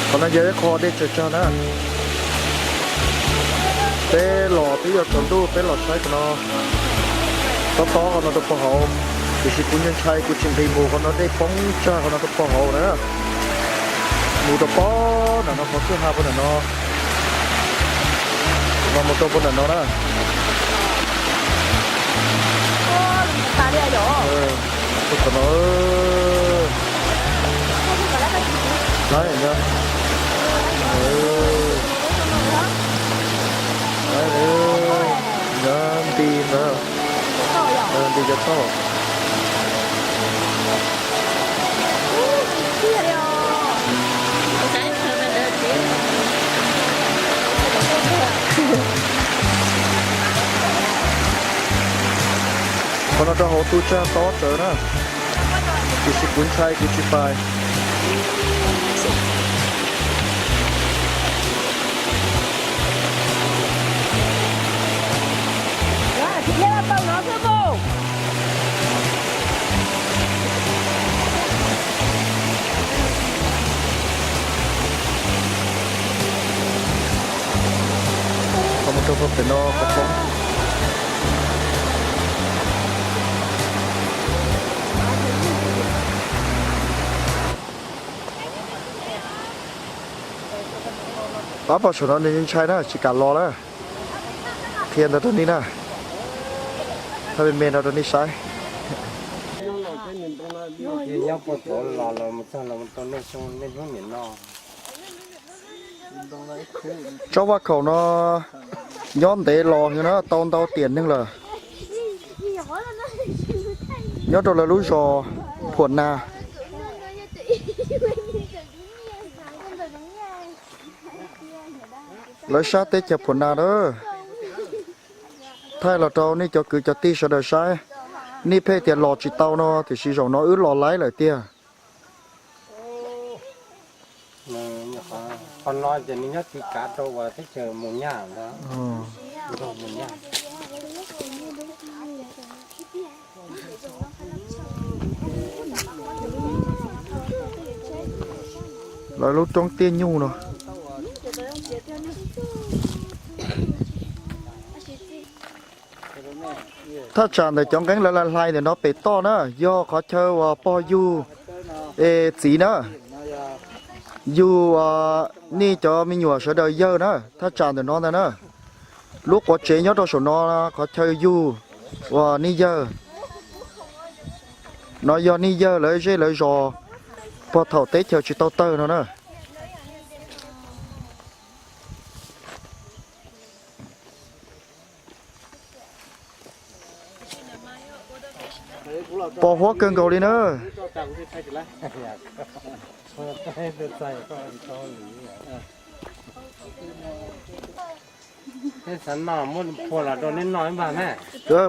Qhov no yog ib qho dej tsaws tsag na. Peb los twb yuav tsaus ntuj peb los saib qhov no. Tob tob qhov no rau puag hauv, tiam sis kuv nyuag ntshai kuv tsis nqis mus qhov no dej poob tsag qhov no rau puag hauv na. Mus rau puag nram no, qhov kwj ha puag nram no. No mus rau puag nram no na. Puag tom no. Nti ntawd, nti cov toj. Qhov no rau hauv tu tsag tob tsawv na, tiam sis kuv ntshai kuv tsis pais. Qhov mus rau puag pem no qhov poob. Pab pom saum no nws ntshai na, tsis kam los lawm. Qhia ntawd rau nej na, thaij me me no rau nej saib. Nyob puag tod los los mus txog los rau nej xyoo nej hnub nim no. Tsob vaj khaum no nyob ntev los na, tau ntau tiam neeg lawm. Nyob rau lawv lub zos Phuam Nas. Lawv sab teb chaws Phuam Nas na. Thaij los rau nej cov kwv cov tij sawv daws saib. Nej pheej tias los tsis tau no, tiam sis zaum no wb los laib lawm tiag. Qhov no ces nws nyob tsis kav rau uas teb chaws Mus Nyaj ntag. Lawv lub roob tiaj nyuj no. Thaj tsam ntawm cov nqeeb lawv hlais ntawm no pem toj na, yog qhov chaw uas pog yug es txiv na, yug uas Nej cov me nyuam sawv daws yawg na, thaj tsam ntawm no ntag na. Lub quav tsev nyob rau saum no, qhov chaw yug uas nej yawg. No yog nej yawg lawv zej lawv zos puag thaum teb chaws tsis tau tawg no na. Pos huab kawg nkaus li na.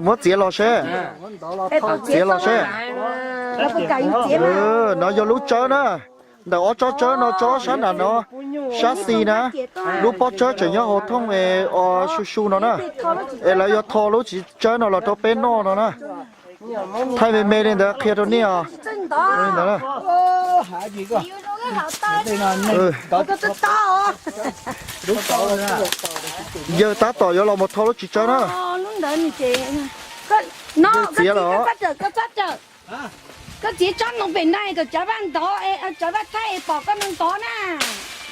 Muab txiav los seb. Txiav los seb. No yog lub tsawb na. Ntawm ob tsob tsawb no, tsob sab nram no, sab xis na, lub pob tsawb tseem nyob hauv thooj es os su su no na. Es lawv yuav tho lub txiv tsawb no los rau peb noj no na. Thaij me me li ntawd qhia rau nej os. Ntawd na. Yawg tab tom yuav los mus tho lub txiv tsawb na. Txiav los. Koj txiav tsob ntoo pem na, kom cov vaj ntov, cov vaj thaij es pom koj ntoo ntov na.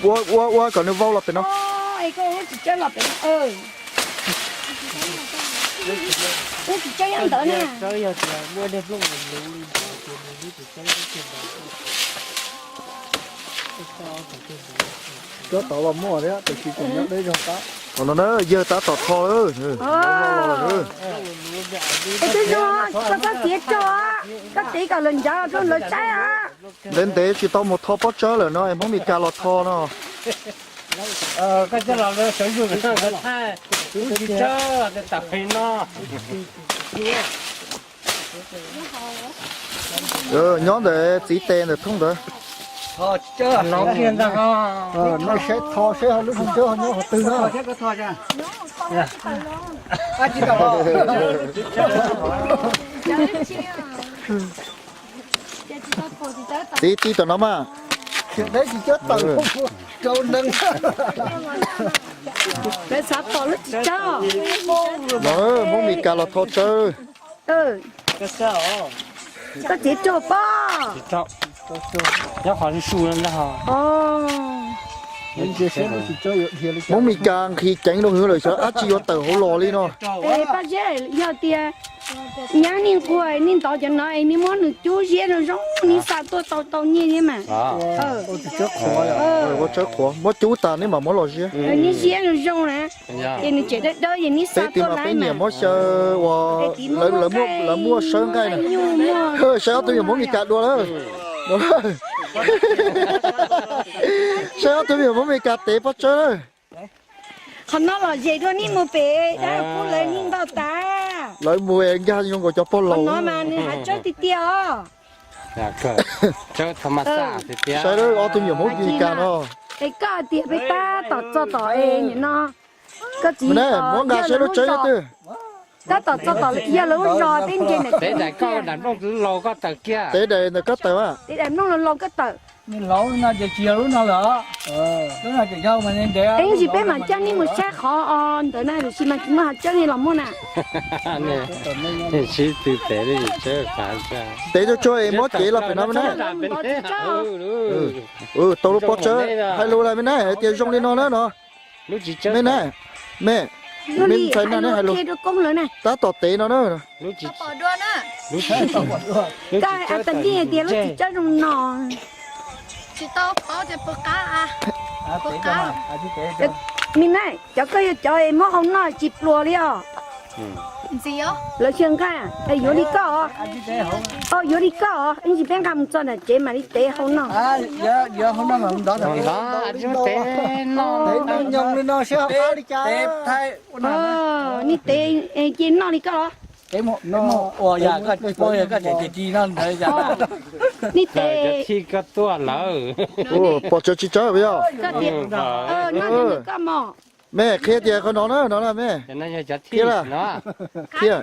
Ua ua ua kom nws vau los pem no. Ntawd na. Cov tod los muaj thiab, tiam sis tseem nyob deb zog qab. Qhov no na, yawg tab tom tho. Twb zoo, koj txhob txiav rau, koj txiav kom lawv ncav rau lawv saib. Ntev ntev tsis tau mus tho pob tsawb lawm no es Hmoob Mes Kas los tho no. Koj coj los sawv zuj zus, tam no. Nyob ntawm txiv tes ntawm thooj ntawd. Nej saib tho seb lub txiv tsawb nyob qhov twg na. Txiv, txiv tom no mas. Txiv tsawb tawm rau neeg. Lawv xav pom lub txiv tsawb. No, Hmoob Mes Kas los tho tsawb. Koj txiav rau pob. Nyob qhov su su ntag. Hmoob Mes Kas nqhis ceev rau hwv lawm xyov dab tsi yuav tawm hauv los li no. Paj Zeb, yog tias nyab nej nquag nej ntov cov no es nej muab nws cub ziab zoo zoo, nej xa tuaj tau tau nyiaj thiab mas. Ua tsawb qhuav, muab cub tas nej mam muab los ziab. Nej ziab zoo zoo na, ces nws tseem dawb dawb ces nej xa tuaj lawm mas. Peb niam muab xyaw uas lawv muaj sawb nqaij na. Saib ob tug me nyuam Hmoob Mes Kas dua lawm. Saib ob tug me nyuam Hmoob Mes Kas tev pob tsawb lawm. Qhov no los ze dua nej mus pem dab pub lawv yeej ntau tas. Lawv mus nkag zoo nkaus cov pog laus no mas nws hav tsawb tiag tiag os. Saib ob tug me nyuam Hmoob Mes Kas no. Es koj hais tias peb tab tom txog tom es nim no koj txiv muab nqa saib lub tsawb yog twg. Tab tom txog tom yog lawv lub zos peb nce ntawm tev daim nplooj laus koj tawm kiag. Tev daim ntawm koj tawm. Tev daim nplooj laus laus koj tawm. Ib ntsis peb mam coj nej mus saib qhov ntawd na, tiam sis mas tsis muaj hav tsawb nej los muaj na. Tev tsuag tsuag es muab cev los pem no me na. Tau lub pob tsawb hais lus lawm me na, hais tias zoo li no na no. Me na, me, me ntxhais na, neb hais lus tab tom tev no na. Koj hais tag nrho hais tias lub txiv tsawb zoo no. Me na, cov koj yog cov muab hau noj tsis pluas li os. Lawv xyaw nqaij, yuav li koj os. Yuav li koj os, ib ntsis peb nqa mus txog nram tsev mam li tev hau noj. Nej tev ces noj li koj os. Nej tev, pos tsawb tsis tsawb yog. Noj li koj mog. Me qhia tias qhov no na, no na me. Qhia,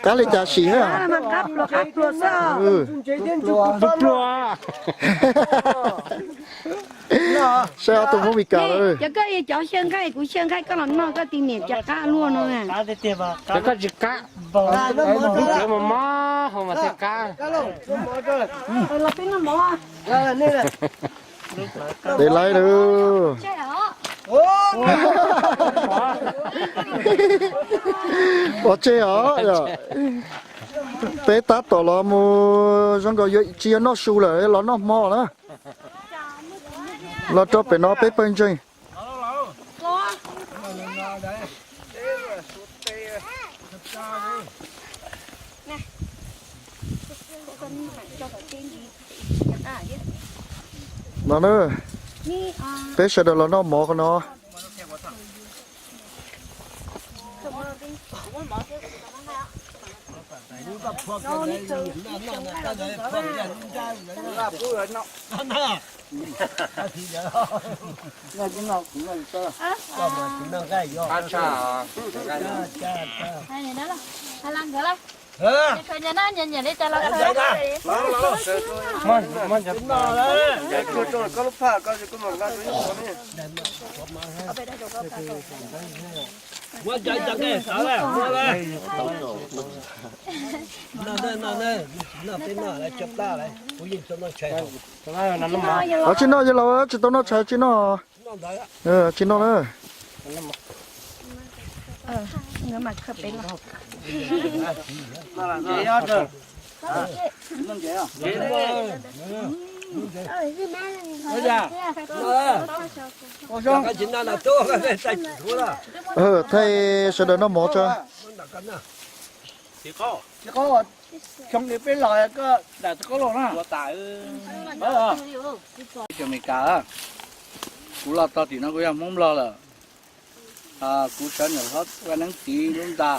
qab li cas sim thiab. Saib ob tug Hmoob Mes Kas lawm. Cov koj yog cov xyaw nqaij, kuv xyaw nqaij koj los noj koj tis niam cov qab luaj no. Cov koj tsis qab, lawv mas mob hau mas thiaj qab. Los peb noj mov. Dev laib lawm. Pov tseg os. Peb tab tom los mus zoo nkaus tsis yog noj su lawm, los noj hmo na. Los rau pem no peb pawg ntseeg. No na, peb sawv daws los noj mov qhov no. Tsis noj, yog laus tsis tau noj tshais tsis noj. Tsis noj na. Thaij sawv daws noj mov tso. Xyoo li peb los koj dam txog qoob loo na. Teb chaws Amelikas, kuv los txog tim no kuv yog Hmoob Nplog lawm. Kuv sawv ntawm hlob Vaj Neeb txiv lub ntxa,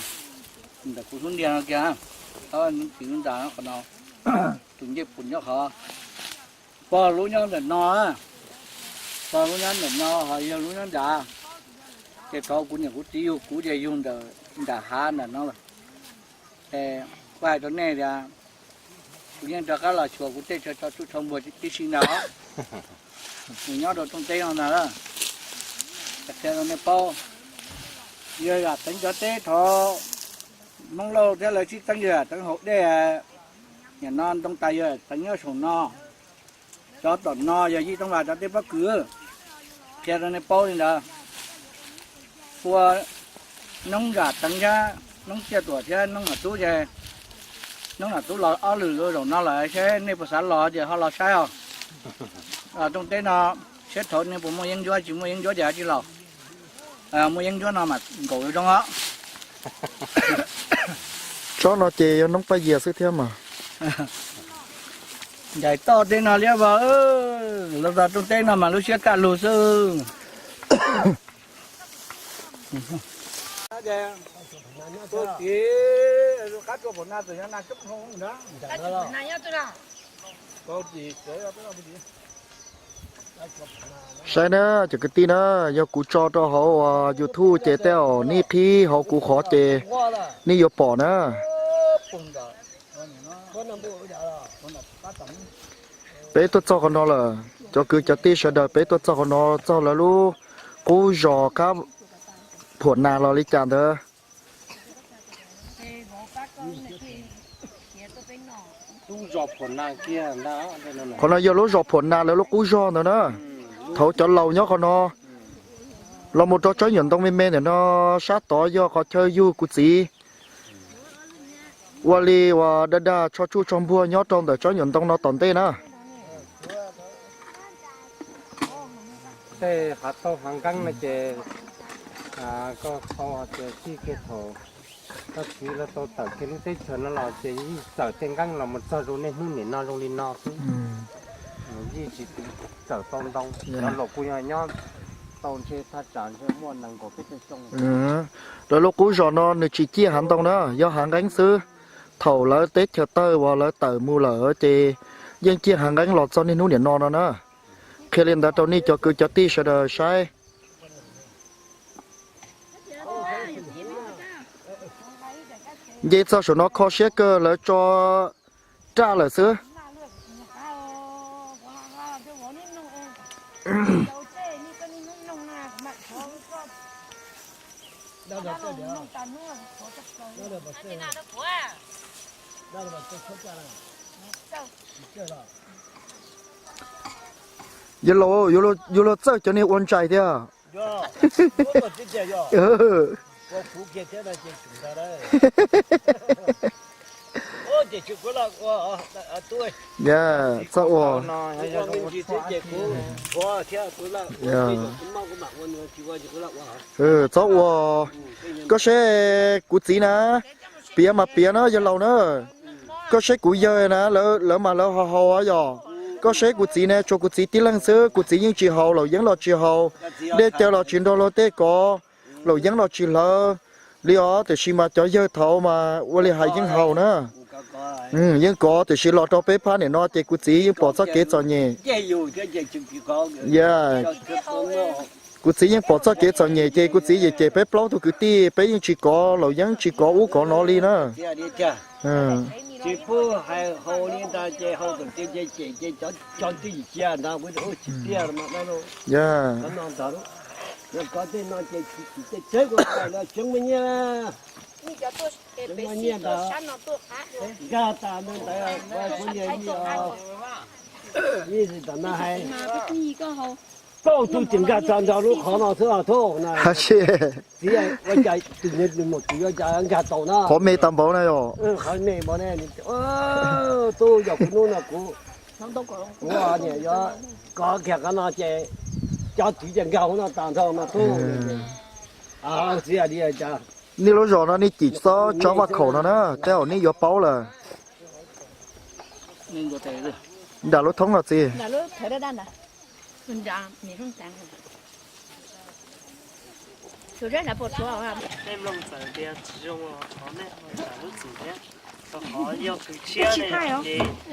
ntawm kuv hlub ntiag no kiag, hlob Vaj Neeb txiv lub ntxa qhov no, tus ncej pum nyob qhov, pog lub nyob ntawm no, pog lub nyob ntawm no, ho yawg lub nyob nrad. Ces thaum kuv niam kuv txiv yug kuv ces yug ntawm nram hav ntawm no lawm. Es kuv hais rau nej tias, kuv yeej rov qab los xyuas kuv tej tshav tso tsuj tshau npuag tib si ntag. Nws nyob rau rooj teb no ntag. Qhia rau nej paub, yawg Zam Teev cov teb thaum Hmoob Lauj thiab lawv sib txeeb, yawg Zam Teev haus dej, nim no ntoo tas yawg Zam Teev nyob saum no. Cov tom no yog Yij Tooj Vas cov teb pob kws. Qhia rau nej paub li ntawd. Ua Noob Zam Teev thiab Noob Ciaj Tuam thiab Noob Nam Tub ces, Noob Nam Tub los ob lwm zaum no lawm, seb nej puas xav los ces ho los saib os. Rooj teb no, seb thaum nej puas muaj yeeb ncuab, tsis muaj yeeb ncuab ces tsis los. Muaj yeeb ncuab no mas nkaum zoo os. Tsob no ces yog noob paj yias xwb thiab mas. Ncaim toj tej no liab vog, los txog rooj teb no mas lub siab kaj lug xwb. Saib na cov kwv tij na, yog kuv tso rau hauv YouTube ces tej zaum nej qhib hauv kuv qhov ces nej yuav pom na. Peb tuaj txog qhov no lawm, cov kwv cov tij sawv daws, peb tuaj txog qhov no, txog lawv lub qub zos qab Phuam Nas los li cas ntawd. Qhov no yog lub zos Phuam Nas lawv lub qub zos ntawd na. Thaum cov laus nyob qhov no los mus rau tsob nyuam ntoo me me ntawm no, sab tod yog qhov chaw yug kuv txiv. Ua li uas dag dag tsho tsuj tsho npuag nyob rau ntawm tsob nyuam ntoo no tom ntej na. Tej hav tauj hav nqeeb no ces koj qhau tias txij kiag thaum koj txiv lawv tau tawm kiag lub teb chaws no los ces yeej txawm tej nqeeb los mus txog zoo niaj hnub nim no zoo li no xwb. Yeej tsis txawm tau ntau, cov laus kuj yog nyob tau ntshe thaj tsam ntshe muaj nees nkaum peb caug xyoo. Lawv lub qub zos no nws tsis ciaj hav ntoo na, yog hav nqeeb xwb. Thaum lawv teb chaws tawg uas lawv tawm mus lawm ces yeej ciaj hav nqeeb los txog niaj hnub nim no no na. Qhia li ntawd rau nej cov kwv cov tij sawv daws saib. Nce txog saum no kho siab kawg, lawv tso raj lawm xwb. Yawg laus, yuav luag txawj cov niag ua ntsais thiab. Txhob ua, txhob ua. Koj seb kuv txiv na, piav mas piav na yawg laus na. Koj seb kuv yawg na, lawv mas lawv ho haus yog. Koj seb kuv txiv ne, tsuas kuv txiv tib leeg xwb, kuv txiv yeej tsis haus, Laus Yeeb los tsis haus, dej cawv los tsis nrog luag tej kov, Laus Yeeb los tsis hlawv li os. Tiam sis mas cov yawg thaud mas ua li hais yeej haus na. Yeej kov, tiam sis los rau peb phab niam no ces kuv txiv yeej pom txoj kev txom nyem. Kuv txiv yeej pom txoj kev txom nyem ces kuv txiv yeej cem peb plaub tug kwv tij, peb yeej tsis kov, Laus Yeeb tsis kov ub kov no li na. Pauj tug tseem nkag txog nrog lub qhov no xwb os. Tub, txiv, ua cas tus niag mus txiv ua cas nkag tau na? Qhov me tas npaum na yog. Qhov me npaum ne, tub, yog kuv hnub no kuv, kuv niam yuav kov kiag qhov no ces cov txiv ces nkag hauv no tas nrho no tub. Txiv, nej lub zos no nej cim tsob tsob vaj khaum no na, tej zaum nej yuav paub lawm. Nram lub thoob no txiv.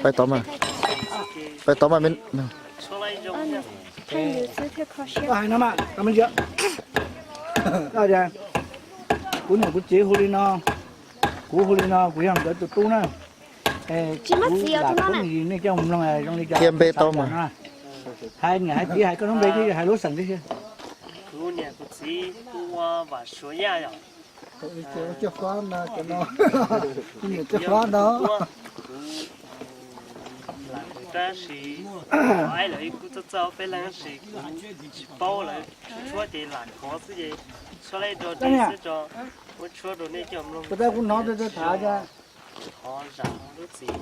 Pais tod mas, pais tod mas. Kuv niam kuv txiv hu li no, kuv hu li no, kuv yog nkawd tus tub na. Kuv lam pub me ntsis nej coj mus mloog zoo li cas. Qhia npe tau mas. Hais niam hais txiv hais koj lub npe thiab hais lub xeem tib si. Kuv niam kuv txiv hu ua Vam Suav Yaj yom. Kuv niam Coj Fab no, kuv lam tab sis, aib lawv kuj txawj txawj peb leeg tab sis kuv tsis paub, lawv tshuab ces lam khov xwb ces tshuab lawm rau dej xwb, rau, muab tshuab rau nej coj mloog. Kuv hnov thov zam lub txim.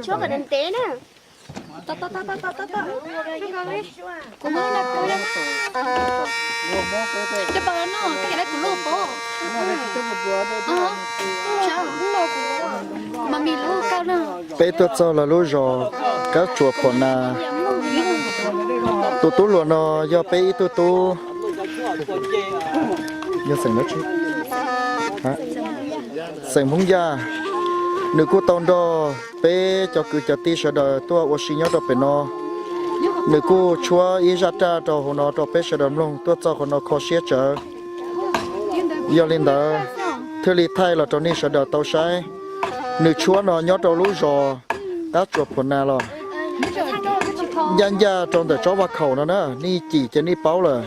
Tshuab kom ntev ntev na. Peb tuaj txog lawv lub zos Kab Tsuas Phuam Nas. Tus tub hluas no yog peb ib tug tub, yog xeem dab tsi? Xeem Hmoob Yaj. Nws kuj tau nrog peb cov kwv cov tij sawv daws tuaj ua si nyob rau pem no. Nws kuj tshuab ib zaj raj rau hauv no rau peb sawv daws mloog, tuaj txog qhov no kho siab tsawv. Yog li ntawd, thiaj li thaij los rau nej sawv daws tau saib. Nws tshuab no nyob rau lub zos Kab Tsuas Phuam Nas los ncaj ncaj rau ntawm tsob vaj khaum no na, nej cim ces nej paub lawm.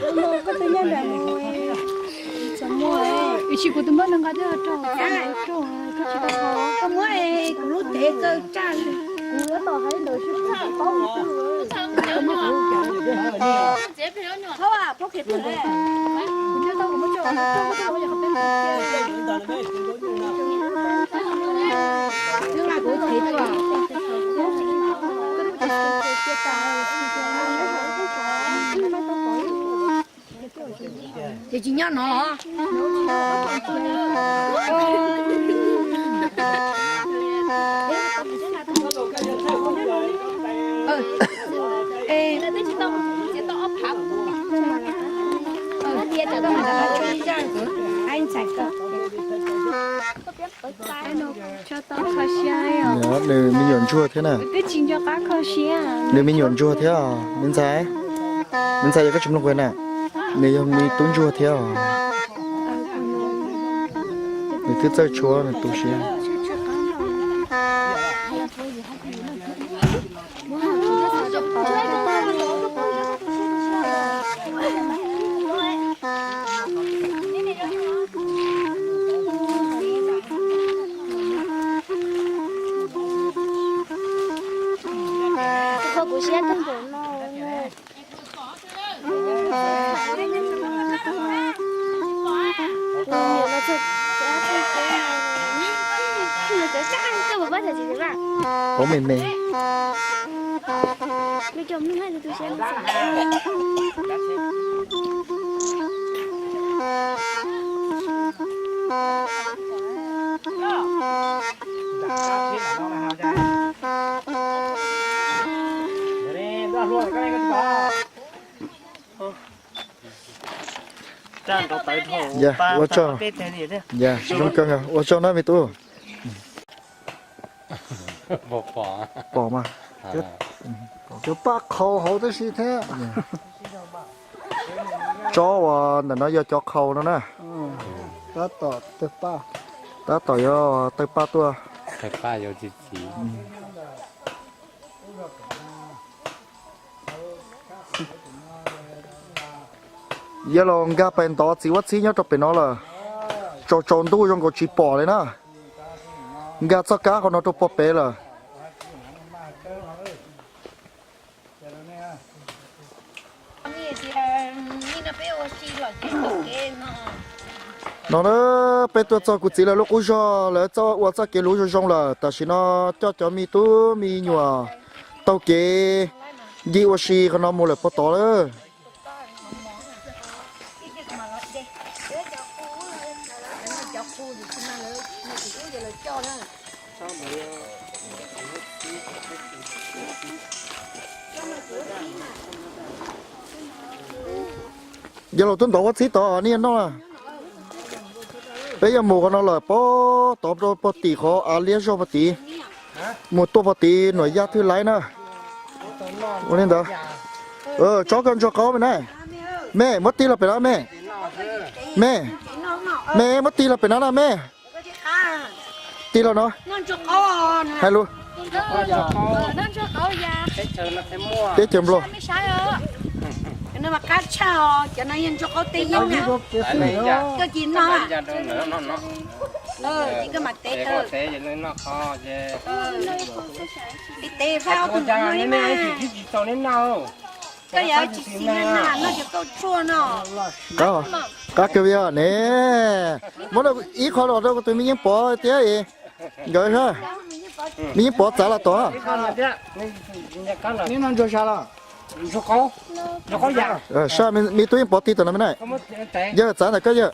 Ces tsis nyob no los? Nws me nyuam ntsuag thiab na. Nws me nyuam ntsuag thiab os me ntxhais. Me ntxhais yog koj tsis mloog kuv na, nws yog me tub ntsuag thiab os. Nws twb txawj tshuab nws tu siab. Kuv siab tag npaum no. Pov me me. Ua tsaug, ua tsaug na me tub. Pom mas. Cov paj qhaus hauv tib si thiab. Tsob uas ntawm no yog cov qhaus no na. Tab tom yog tawg paj tuaj. Yog los nkag pais ntov txiv huab txhib nyob rau pem no lawm. Tsaus tsaus ntuj zoo nkaus tsis pom li na. Nkag txoj kab qhov no rau puag pem lawm. No na, peb tuaj txog kuv txiv lawv lub qub zog, lawv txawj ua txoj kev luv zoo zoo lawm. Tam sim no coj cov me tub me nyuam taug kev ncig ua si qhov no mus lawm puag tod lawm. Yog los twb ntov huab txhib tod nej noj. Peb yuav mus qhov no lawm, puag tod rau puag tim qhov av liab zog puag tid, mus tuaj puag tid Nuam Yaj Thwj Laib na. Ua li ntawd. Tsob koj ntsuag qaub me na. Me, muab tig los pem no me. Me, me muab tig los pem no na me. Tig los no. Hais lus. Teb chaws nplog. Qab kawg yog ne. Muab ib qho los rau kuv tus me Yeej Pov thiab nkawd, me Yeej Pov txav los tod. Sab me tub Yeej Pov tig tom no me na. Yawg txav ntawm koj yawg.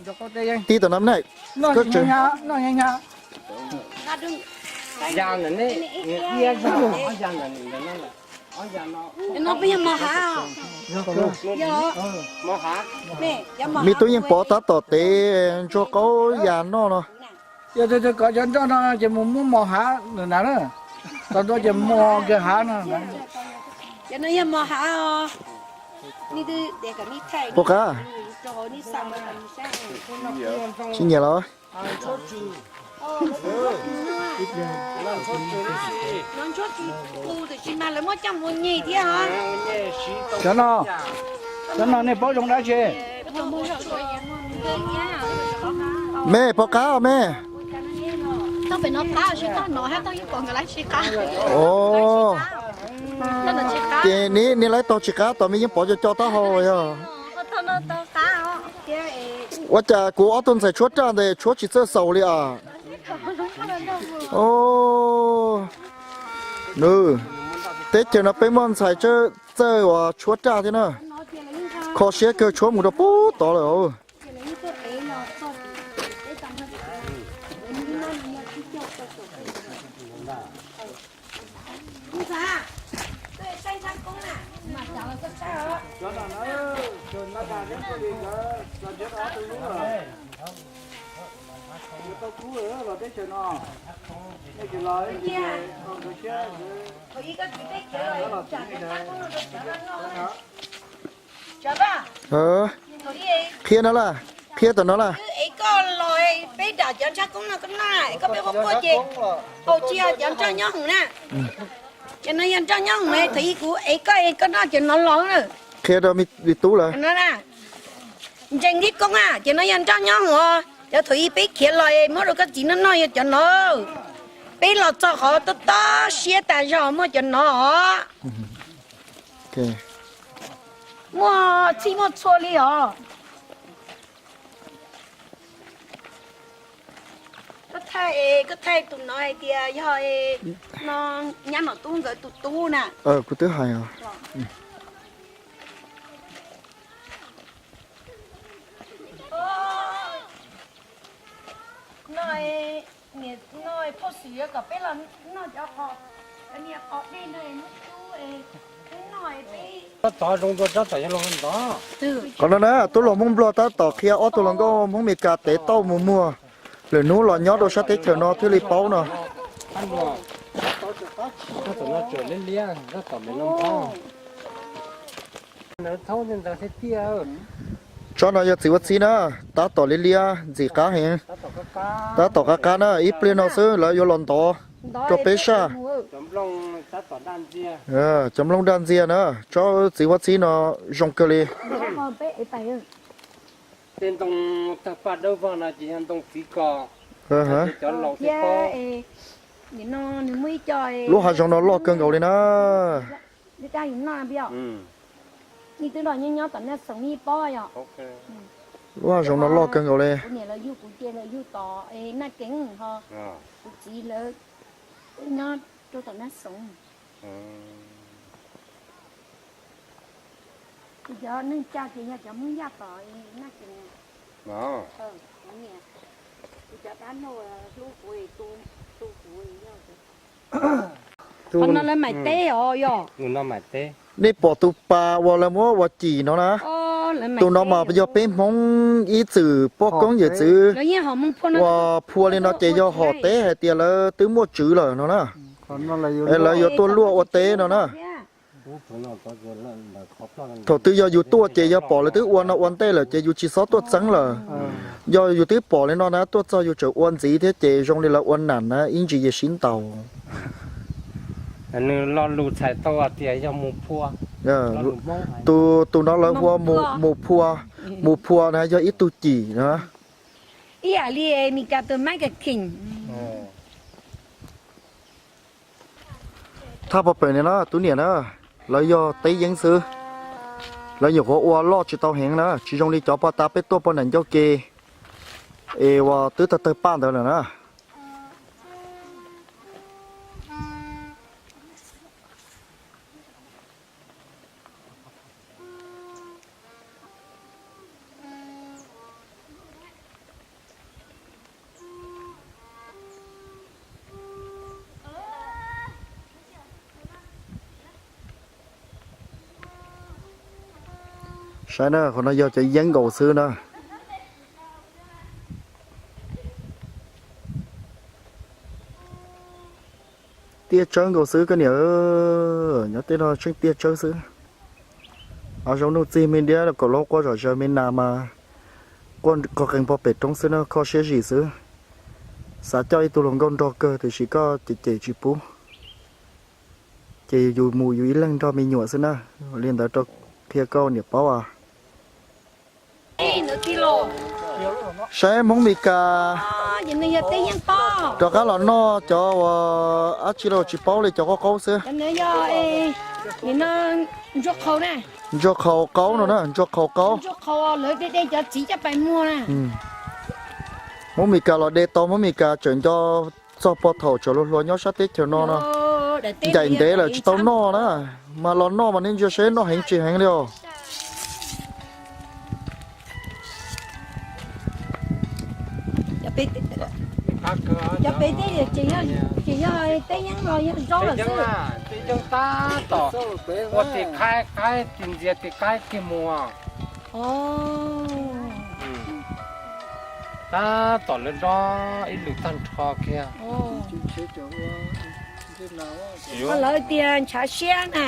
Tig tom no me na. Me tub Yeej Pov tab tom tev ntsuag qaub ya noj no. Yog tus twg kov cov nroj no ces mus muab mos hav ntawm na. Tom ntej ces mos nkawd hav no. Puas qab? Tsis nyiam los? Cov no, cov no nej paub zoo dab tsi? Me, puas qab os me? Ces niaj laib tog tsis qab tom me Yeej Pov cov co taub hau yog. Ua cas kuv ob tug ntxhais tshuab raj ntawd tshuab tsis txawj xaus li as? Nws, teb chaws no peb muaj ntxhais txawj uas tshuab raj thiab na. Kho siab kawg tshuab mus rau puag tod lawm. Qhia no lawm, qhia tom no lawm. Ev koj los peb dam cov ntsaj koob no koj noj, koj peb quaj quaj ces haus tsis cov nroj nyob hoom na. Cov no yog nroj nyob hoom, thaum ub kuv ev koj es koj noj cov no los na. Qhia rau me tub lawm. Ntseeg neb koob a, cov no yog nroj nyob hoom os, cov thaum ub peb khiav los es muab rau koj txiv noj noj yog cov no. Peb los txog qhov tob tob siab tas zog muaj cov no os. Muaj txhij muaj txhua li os. Es koj thaij tus no hais tias yog no nyab Nom Tub nkawd tus tub na. Kuv twb hais os. No, no phauj xwm yuav kom peb los noj cov qos, cov niag qos dej no muab tub, peb noj peb. Tab tom zoo dua tab tom yuav los ntov. Qhov no na tub hluas Hmoob Nplog tab tom qhia ob tug hluas nkauj Hmoob Mes Kas tev tauj mus muag. Lwm hnub los nyob rau sab teb chaws no thiaj li paub no. Tsob no yog txiv huab txhib na, tab tom liab liab ntxim qab heev. Tab tom qab qab na, ib pliag no xwb lawv yuav los ntov rau peb saj. Cov nplooj daj ntxiag na, tsob txiv huab txhib no zoo kawg li. Tej ntoo tawg paj dawb vog no ces yog ntoo txiv ko. Lub hav zoov no loj kawg nkaus li na. Lub hav zoov no loj kawg nkaus li. Qhov no lawv maim teb os yog? Nej pom tus pas uas lawv muab ua cim no na? Tus no mas yog peb Hmoob ib txwm poj koob yawm txwv uas phua li no ces yog hom teb hais tias lawv twb muaj tswv lawm no na. Es lawv yuav tuaj luaj ua teb no na. Thaum twg yog yus tuaj ces yog pom lawv twb ua no ua ntej lawm ces yus tsis txhob tuaj txeeb lawm. Yog yus twb pom li no na tuaj txog yus tseem ua ntxiv thiab ces zoo li lawv ua nam na ib ntsis yeej sib ntaus. Nws lo lus txhais tau tias yog mus phua. Tus, tus no lawv hu ua mus phua, mus phua na yog ib tug cim na. Ib yam li Mis Kas tus Maiv Kas Kheem. Thaj pov pem ni na tub niam na, lawv yog teb yeeb xwb. Lawv nyuam qhuav ua loj tsis tau heev na, tsis zoo li cov pog tas peb tuaj pog nam ncauj ke es uas twb tawg tawg paj ntawd lawm na. Saib na, qhov no yog cov yeeb nkaus xwb na. Tiaj tsawb nkaus xwb koj niam, nyob tej no tseem tiaj tsawb xwb. Hav zoov nuj txig me diab kaum lub quaj zom zaws me nas mas quaj qog qees pog pem roob xwb na, kho siab zim xwb. Xav coj ib tug hluas nkauj nrog kawg tiam sis koj cem cem tsis pub. Ces yus mus yus ib leeg nrog me nyuam xwb na. Li ntawd rau qhia koj niam paub as. Saib Hmoob Mes Kas rov qab los noj cov uas dab tsi los tsis paub li, cov qaub qaub xwb. Ntsuag qhaus qaub no na, ntsuag qhaus qaub. Hmoob Mes Kas los de tau, Hmoob Mes Kas tseem nco txog pog thaum tseem hluas hluas nyob sab teb chaws no no, ncaim ntev lawm tsis tau noj na, mas los noj mas nej ntsia saib noj heev tsis heev li os. Cov pem tej ces yog teb yeeb los yog zaub lawm xwb. Teb yeeb tab tom ua tis qaib, qaib tis ntxias tis qaib kiag mus. Tab tom lawv dob ib lwm tag nrho kiag. Lawv tias ntshav siab na.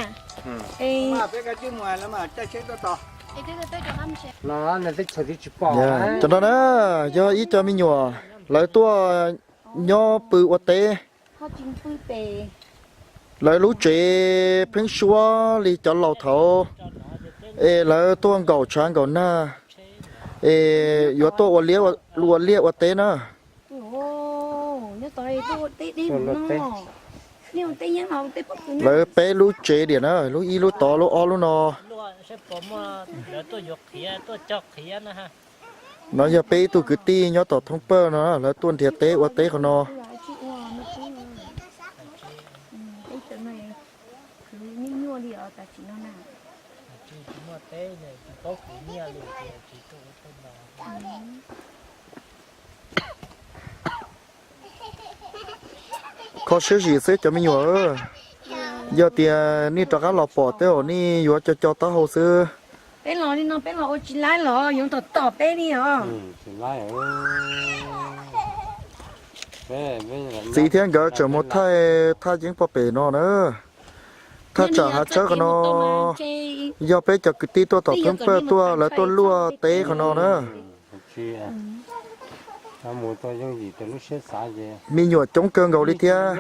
Cov no na yog ib co me nyuam lawv tuaj nyob pw ua teb. Lawv lub tsev pheeb suab li cov laus thaud, es lawv tuaj nkaum tshav nkaum nag, es yuav tuaj ua liaj ua teb na. Lawv peb lub tsev diam na, lub ib lub tod lub ob lub no. No yog peb ib tug kwv tij nyob tom thoob pawg no, lawv tuaj nrhiav teb ua teb qhov no. Kho siab zim xwb cov me nyuam, yog tias nej rov qab los pom tej zaum nej yuav co co taub hau xwb. Peb los li no peb los ua tsis laib los yuav tom tom peb li os. Txiv thiab nkawd tseem mus thaij thaj yeeb pog pem no na. Thaj tsam hav tshawb qhov no, yog peb cov kwv tij tuaj tom thoob pawg tuaj, lawv tuaj luaj teb qhov no na. Me nyuam coob kawg nkaus li thiab.